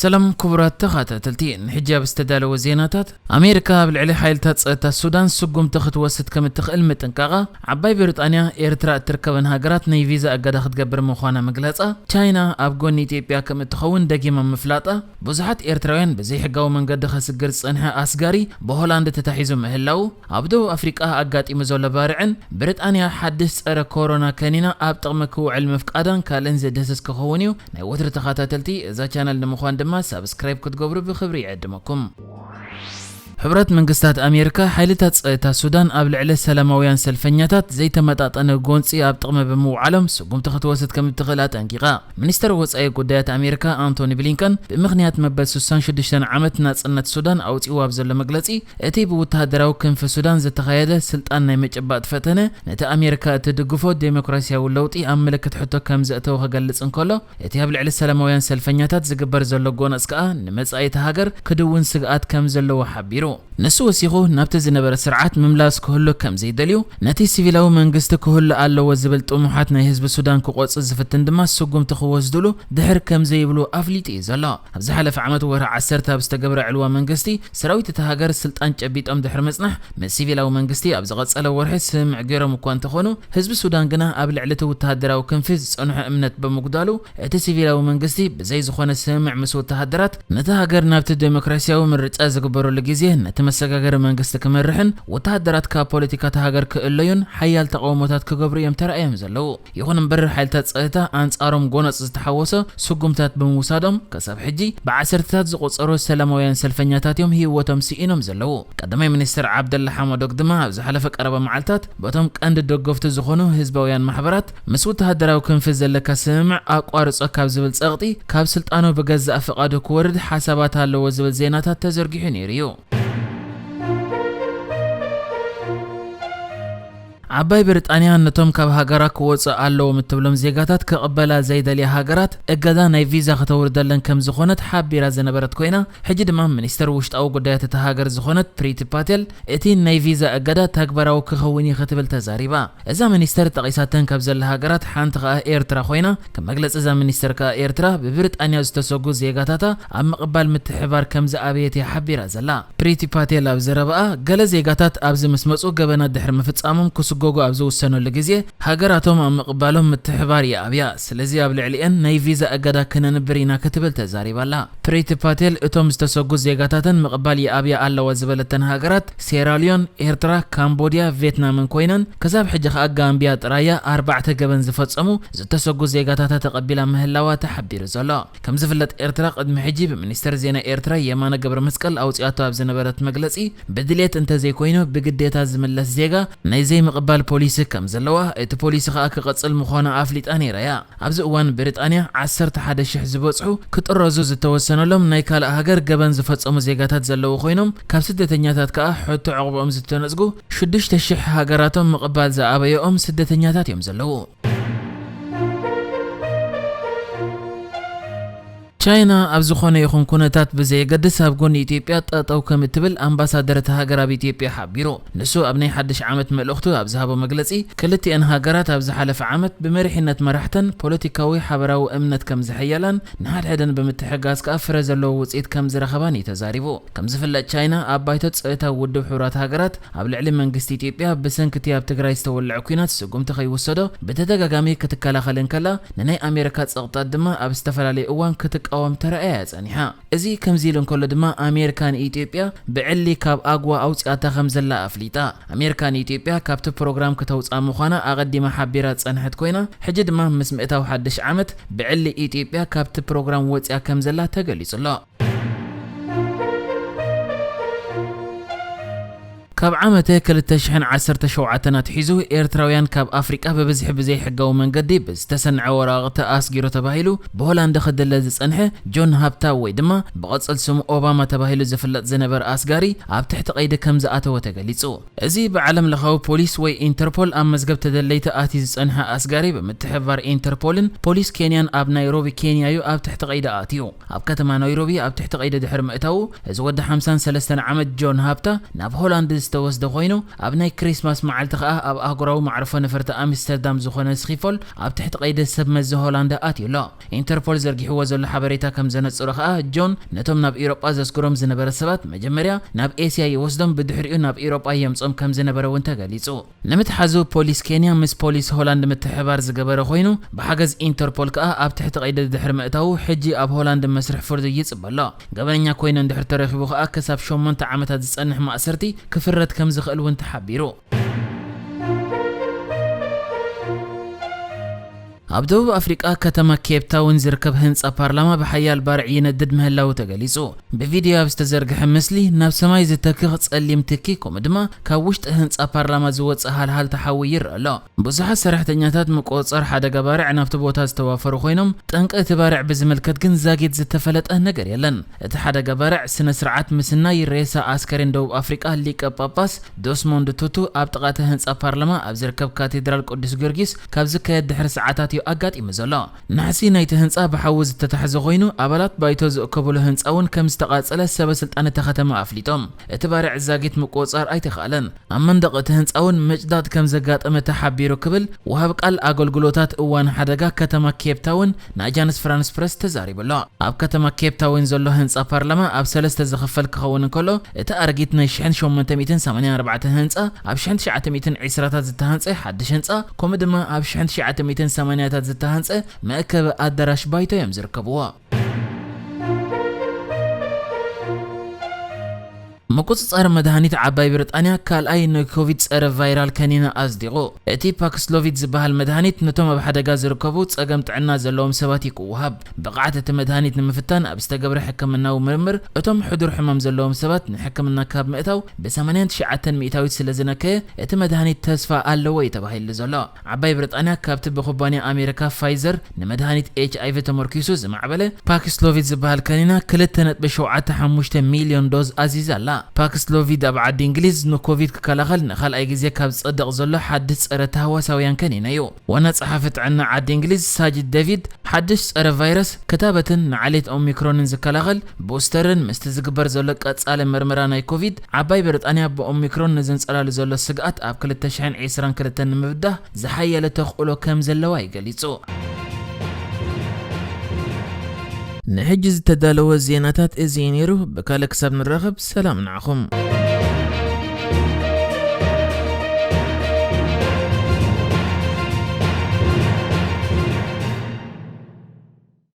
ሰላም ክቡራት ተኸታተልቲ፣ ንሕጂ ኣብ ዝተዳለወ ዜናታት፣ ኣሜሪካ ኣብ ልዕሊ ሓይልታት ጸጥታ ሱዳን ስጉምቲ ክትወስድ ከም እትኽእል ምጥንቃቓ፣ ዓባይ ብሪጣንያ ኤርትራ እትርከበን ሃገራት ናይ ቪዛ እገዳ ክትገብር ምዃና ምግላጻ፣ ቻይና ኣብ ጎኒ ኢትዮጵያ ከም እትኸውን ደጊማ ምፍላጣ፣ ብዙሓት ኤርትራውያን ብዘይሕጋዊ መንገዲ ከስግር ዝጸንሐ ኣስጋሪ ብሆላንድ ተታሒዙ ምህላው፣ ኣብ ደቡብ ኣፍሪቃ ኣጋጢሙ ዘሎ ባርዕን ብሪጣንያ ሓድሽ ጸረ ኮሮና ከኒና ኣብ ጥቕሚ ክውዕል ምፍቃዳን ካልእን ዝድህስስ ክኸውን እዩ። ናይ ወትሪ ተኸታተልቲ እዛ ቻነል ንምዃን ድማ ሳብስክራይብ ክትገብሩ ብኽብሪ ይዕድመኩም። ሕቡራት መንግስታት ኣሜሪካ ሓይልታት ጸጥታ ሱዳን ኣብ ልዕሊ ሰላማውያን ሰልፈኛታት ዘይተመጣጠነ ጎንጺ ኣብ ጥቕሚ ብምውዓሎም ስጉምቲ ክትወስድ ከም እትኽእል ኣጠንቂቓ። ሚኒስተር ወጻኢ ጉዳያት ኣሜሪካ ኣንቶኒ ብሊንከን ብምኽንያት መበል ስሳን ሽዱሽተን ዓመት ናጽነት ሱዳን ኣውጺኡ ኣብ ዘሎ መግለጺ፣ እቲ ብወተሃደራዊ ክንፊ ሱዳን ዝተኻየደ ስልጣን ናይ ምጭባጥ ፈተነ፣ ነቲ ኣሜሪካ እትድግፎ ዴሞክራሲያዊ ለውጢ ኣብ ምልክት ሕቶ ከም ዘእተወ ክገልጽ እንከሎ፣ እቲ ኣብ ልዕሊ ሰላማውያን ሰልፈኛታት ዝግበር ዘሎ ጎነጽ ከኣ ንመጻኢ እታ ሃገር ክድውን ስግኣት ከም ዘለዎ ሓቢሩ። ንሱ ወሲኹ፣ ናብቲ ዝነበረ ስርዓት ምምላስ ክህሉ ከም ዘይደልዩ፣ ነቲ ሲቪላዊ መንግስቲ ክህሉ ኣለዎ ዝብል ጥሙሓት ናይ ህዝቢ ሱዳን ክቆጽ ዝፍትን ድማ ስጉምቲ ክወስድሉ ድሕር ከም ዘይብሉ ኣፍሊጡ እዩ ዘሎ። ኣብ ዝሓለፈ ዓመት ወርሒ ዓሰርተ ኣብ ዝተገብረ ዕልዋ መንግስቲ፣ ሰራዊት እታ ሃገር ስልጣን ጨቢጦም ድሕሪ ምጽናሕ፣ ምስ ሲቪላዊ መንግስቲ ኣብ ዝቐጸለ ወርሒ ስምምዕ ገይሮም እኳ እንተኾኑ፣ ህዝቢ ሱዳን ግና ኣብ ልዕሊ እቲ ወተሃደራዊ ክንፊ ዝጸንሖ እምነት ብምጉዳሉ፣ እቲ ሲቪላዊ መንግስቲ ብዘይ ዝኾነ ስምምዕ ምስ ወተሃደራት፣ ነቲ ሃገር ናብቲ ዴሞክራሲያዊ ምርጫ ዝግበረሉ ግዜ፣ ነቲ መሰጋገሪ መንግስቲ ክመርሕን ወተሃደራት ካብ ፖለቲካ እታ ሃገር ክእለዩን ሓያል ተቃውሞታት ክገብሩ እዮም ተራእዮም ዘለዉ። ይኹን እምበር፣ ሓይልታት ጸጥታ ኣንጻሮም ጎነጽ ዝተሓወሶ ስጉምታት ብምውሳዶም፣ ክሳብ ሕጂ ብዓሰርተታት ዝቑጸሩ ሰላማውያን ሰልፈኛታት እዮም ህይወቶም ስኢኖም ዘለዉ። ቀዳማይ ሚኒስትር ዓብደላ ሓመዶክ ድማ ኣብ ዝሓለፈ ቀረባ መዓልታት፣ በቶም ቀንዲ ደገፍቱ ዝኾኑ ህዝባውያን ማሕበራት፣ ምስ ወተሃደራዊ ክንፊ ዘለካ ስምምዕ ኣቋርጾ ካብ ዝብል ጸቕጢ፣ ካብ ስልጣኑ ብገዛእ ፍቓዱ ክወርድ ሓሳባት ኣለዎ ዝብል ዜናታት ተዘርጊሑ ነይሩ እዩ። ዓባይ ብሪጣንያ ነቶም ካብ ሃገራ ክወጹ ኣለዎም እትብሎም ዜጋታት ክቕበላ ዘይደልያ ሃገራት እገዳ ናይ ቪዛ ከተውርደለን ከም ዝኾነት ሓቢራ ዝነበረት ኮይና፣ ሕጂ ድማ ሚኒስተር ውሽጣዊ ጉዳያት እታ ሃገር ዝኾነት ፕሪቲ ፓቴል እቲ ናይ ቪዛ እገዳ ተግባራዊ ክኸውን እዩ ክትብል ተዛሪባ። እዛ ሚኒስተር ጠቒሳተን ካብ ዘላ ሃገራት ሓንቲ ከኣ ኤርትራ ኮይና፣ ከም መግለጺ እዛ ሚኒስተር ከኣ ኤርትራ ብብሪጣንያ ዝተሰጉ ዜጋታታ ኣብ ምቕባል ምትሕብባር ከም ዝኣበየት እያ ሓቢራ ዘላ። ፕሪቲ ፓቴል ኣብ ዘረባኣ፣ ገለ ዜጋታት ኣብዚ ምስ መጹ ገበናት ድሕሪ ምፍጻሞም ክስጎጉ ኣብ ዝውሰነሉ ግዜ፣ ሃገራቶም ኣብ ምቕባሎም ምትሕባር ይኣብያ፣ ስለዚ ኣብ ልዕሊኤን ናይ ቪዛ እገዳ ክነንብር ኢና ክትብል ተዛሪባ ኣላ። ፕሪቲ ፓቴል እቶም ዝተሰጉ ዜጋታተን ምቕባል ይኣብያ ኣለዋ ዝበለተን ሃገራት ሴራልዮን፣ ኤርትራ፣ ካምቦድያ፣ ቬትናምን ኮይነን፣ ክሳብ ሕጂ ከኣ ጋምቢያ ጥራያ ኣርባዕተ ገበን ዝፈጸሙ ዝተሰጉ ዜጋታታ ተቐቢላ ምህላዋ ተሓቢሩ ዘሎ። ከም ዝፍለጥ፣ ኤርትራ ቅድሚ ሕጂ ብሚኒስተር ዜና ኤርትራ የማነ ገብረመስቀል ኣውጺኣቶ ኣብ ዝነበረት መግለጺ፣ ብድሌት እንተዘይኮይኑ ብግዴታ ዝምለስ ዜጋ ናይ ዘይምቕባል ፖሊሲ ከም ዘለዋ፣ እቲ ፖሊሲ ከኣ ክቕጽል ምዃኑ ኣፍሊጣ ነይራ እያ። ኣብዚ እዋን ብሪጣንያ ዓሰርተ ሓደ ሽሕ ዝበጽሑ ክጥረዙ ዝተወሰነሎም ናይ ካልእ ሃገር ገበን ዝፈጸሙ ዜጋታት ዘለዉ ኮይኖም፣ ካብ ስደተኛታት ከኣ ሕቶ ዕቑቦም ዝተነጽጉ ሽዱሽተ ሽሕ ሃገራቶም ምቕባል ዝኣበየኦም ስደተኛታት እዮም ዘለዉ። ቻይና ኣብ ዝኾነ ይኹን ኩነታት ብዘየገድስ ኣብ ጎኒ ኢትዮጵያ ጠጠው ከም እትብል ኣምባሳደር እታ ሃገር ኣብ ኢትዮጵያ ሓቢሩ። ንሱ ኣብ ናይ ሓድሽ ዓመት መልእኽቱ ኣብ ዝሃቦ መግለጺ፣ ክልቲኤን ሃገራት ኣብ ዝሓለፈ ዓመት ብመሪሕነት መራሕተን ፖለቲካዊ ሓበራዊ እምነት ከም ዘሐየላን ንሓድሕደን ብምትሕጋዝ ከኣ ፍረ ዘለዎ ውጽኢት ከም ዝረኸባን እዩ ተዛሪቡ። ከም ዝፍለጥ፣ ቻይና ኣብ ባይቶ ጸጥታ ውድብ ሕቡራት ሃገራት ኣብ ልዕሊ መንግስቲ ኢትዮጵያ ብሰንኪ እቲ ኣብ ትግራይ ዝተወልዐ ኲናት ስጉምቲ ከይውሰዶ ብተደጋጋሚ ክትከላኸል እንከላ፣ ንናይ ኣሜሪካ ጸቕጣት ድማ ኣብ ዝተፈላለየ እዋን ክትቃወም ተራእያ እያ ጸኒሓ። እዚ ከምዚ ኢሉ እንከሎ ድማ፣ ኣሜሪካ ንኢትዮጵያ ብዕሊ ካብ ኣግዋ ኣውጺኣታ ከም ዘላ ኣፍሊጣ። ኣሜሪካ ንኢትዮጵያ ካብቲ ፕሮግራም ክተውጽኣ ምዃና ኣቐዲማ ሓቢራ ዝጸንሐት ኮይና፣ ሕጂ ድማ ምስ ምእታው ሓድሽ ዓመት ብዕሊ ኢትዮጵያ ካብቲ ፕሮግራም ወጺኣ ከም ዘላ ተገሊጹ ኣሎ። ካብ ዓመተ ክልተ ሽሕን ዓሰርተ ሸውዓተን ኣትሒዙ፣ ኤርትራውያን ካብ ኣፍሪቃ ብብዝሒ ብዘይሕጋዊ መንገዲ ብዝተሰንዐ ወረቓቕቲ ኣስጊሩ ተባሂሉ ብሆላንድ ክድለ ዝጸንሐ ጆን ሃፕታ ወይ ድማ ብቕጽል ስሙ ኦባማ ተባሂሉ ዝፍለጥ ዝነበረ ኣስጋሪ ኣብ ትሕቲ ቀይዲ ከም ዝኣተወ ተገሊጹ። እዚ ብዓለም ለኻዊ ፖሊስ ወይ ኢንተርፖል ኣብ መዝገብ ተደለይቲ ኣትዩ ዝጸንሐ ኣስጋሪ ብምትሕብባር ኢንተርፖልን ፖሊስ ኬንያን ኣብ ናይሮቢ ኬንያ እዩ ኣብ ትሕቲ ቀይዲ ኣትዩ። ኣብ ከተማ ናይሮቢ ኣብ ትሕቲ ቀይዲ ድሕሪ ምእታዉ፣ እዚ ወዲ ሓምሳን ሰለስተን ዓመት ጆን ሃፕታ ናብ ሆላንድ ዝተወስደ ኮይኑ፣ ኣብ ናይ ክሪስማስ መዓልቲ ከኣ ኣብ ኣህጉራዊ መዕርፎ ነፈርቲ ኣምስተርዳም ዝኾነ ስኺፎል ኣብ ትሕቲ ቀይዲ ሰብ መዚ ሆላንድ ኣትዩ ኣሎ። ኢንተርፖል ዘርጊሕዎ ዘሎ ሓበሬታ ከም ዘነጽሮ ከኣ፣ ጆን ነቶም ናብ ኢሮጳ ዘስግሮም ዝነበረ ሰባት መጀመርያ ናብ ኤስያ ይወስዶም፣ ብድሕሪኡ ናብ ኢሮጳ የምጾም ከም ዝነበረ እውን ተገሊጹ። ንምትሓዙ፣ ፖሊስ ኬንያ ምስ ፖሊስ ሆላንድ ምትሕብባር ዝገበረ ኮይኑ፣ ብሓገዝ ኢንተርፖል ከኣ ኣብ ትሕቲ ቀይዲ ድሕሪ ምእታዉ፣ ሕጂ ኣብ ሆላንድ መስርሕ ፍርዲ ይጽበ ኣሎ። ገበነኛ ኮይኑ እንድሕር ተረኺቡ ከኣ፣ ክሳብ ሸሞንተ ዓመታት ዝጸንሕ ማእሰርቲ ክፍረድ ከም ዝኽእል እውን ተሓቢሩ። ኣብ ደቡብ ኣፍሪቃ ከተማ ኬፕ ታውን ዝርከብ ህንጻ ፓርላማ ብሓያል ባርዕ ይነድድ ምህላዉ ተገሊጹ። ብቪድዮ ኣብ ዝተዘርግሐ ምስሊ፣ ናብ ሰማይ ዝተክኽ ጸሊም ትኪ፣ ከምኡ ድማ ካብ ውሽጢ ህንጻ ፓርላማ ዝወጽእ ሃልሃልታ ሓዊ ይረአ ኣሎ። ብዙሓት ሰራሕተኛታት ምቁጽጻር ሓደጋ ባርዕ ናብቲ ቦታ ዝተዋፈሩ ኮይኖም፣ ጠንቂ እቲ ባርዕ ብዝምልከት ግን ዛጊት ዝተፈለጠ ነገር የለን። እቲ ሓደጋ ባርዕ ስነ ስርዓት ምስናይ ሬሳ ኣስከሬን ደቡብ ኣፍሪቃ ሊቀ ጳጳስ ዶስሞንድ ቱቱ ኣብ ጥቓ እቲ ህንጻ ፓርላማ ኣብ ዝርከብ ካቴድራል ቅዱስ ጊዮርጊስ ካብ ዝካየድ ድሕሪ ሰዓታት እዩ ኣጋጢሙ ዘሎ። ናሕሲ ናይቲ ህንጻ ብሓዊ ዝተታሕዘ ኮይኑ፣ ኣባላት ባይቶ ዝእከብሉ ህንጻ እውን ከም ዝተቓጸለ ሰበ ስልጣን እታ ከተማ ኣፍሊጦም። እቲ ባርዕ ዛጊት ምቁጽጻር ኣይተኻእለን። ኣብ መንደቕ እቲ ህንጻ እውን ምጭዳድ ከም ዘጋጠመ ተሓቢሩ ክብል ወሃብ ቃል ኣገልግሎታት እዋን ሓደጋ ከተማ ኬፕ ታውን ንኣጃንስ ፍራንስ ፕረስ ተዛሪቡ ኣሎ። ኣብ ከተማ ኬፕ ታውን ዘሎ ህንጻ ፓርላማ ኣብ ሰለስተ ዝኽፈል ክኸውን እንከሎ፣ እቲ ኣረጊት ናይ ሽሕን ሸሞንተ ሚእትን ሰማንያን ኣርባዕተን ህንጻ፣ ኣብ ሽሕን ትሽዓተ ሚእትን ዕስራታት ዝተሃንጸ ሓድሽ ህንጻ፣ ከምኡ ድማ ኣብ ሽሕን ትሽዓተ ሚእትን ሰማንያታት ዝተሃንጸ መእከቢ ኣዳራሽ ባይቶ እዮም ዝርከብዎ። ምቁጽጻር መድሃኒት ዓባይ ብሪጣንያ ካልኣይ ናይ ኮቪድ ጸረ ቫይራል ከኒና ኣጽዲቑ። እቲ ፓክስሎቪድ ዝበሃል መድሃኒት ነቶም ኣብ ሓደጋ ዝርከቡ ጸገም ጥዕና ዘለዎም ሰባት እዩ ክወሃብ። ብቕዓት እቲ መድሃኒት ንምፍታን ኣብ ዝተገብረ ሕክምናዊ ምርምር፣ እቶም ሕዱር ሕማም ዘለዎም ሰባት ንሕክምና ካብ ምእታው ብ-ሰማንያን ትሽዓተን ሚእታዊት ስለ ዝነከየ፣ እቲ መድሃኒት ተስፋ ኣለዎ እዩ ተባሂሉ ዘሎ። ዓባይ ብሪጣንያ ካብቲ ብኩባንያ ኣሜሪካ ፋይዘር ንመድሃኒት ኤች ኣይ ቪ ተመርኪሱ ዝማዕበለ ፓክስሎቪድ ዝበሃል ከኒና ክልተ ነጥቢ ሸውዓተ ሓሙሽተ ሚልዮን ዶዝ ኣዚዛ ኣላ። ፓክስሎቪድ ኣብ ዓዲ እንግሊዝ ንኮቪድ ክከላኸል ንኻልኣይ ግዜ ካብ ዝጸድቕ ዘሎ ሓድሽ ጸረ ታህዋሳውያን ከኒና እዩ። ዋና ጸሓፊ ጥዕና ዓዲ እንግሊዝ ሳጂድ ዴቪድ፣ ሓድሽ ጸረ ቫይረስ ክታበትን ንዓሌት ኦሚክሮንን ዝከላኸል ቡስተርን ምስቲ ዝግበር ዘሎ ቀጻሊ መርመራ ናይ ኮቪድ፣ ዓባይ ብሪጣንያ ብኦሚክሮን ንዘንጸላሉ ዘሎ ስግኣት ኣብ ክልተ ሽሕን ዕስራን ክልተን ንምብዳህ ዝሓየለ ተኽእሎ ከም ዘለዋ እዩ ገሊጹ። ንሕጂ ዝተዳለወ ዜናታት እዚ እዩ ነይሩ። ብካልእ ክሳብ ንራኸብ፣ ሰላም ንዓኹም።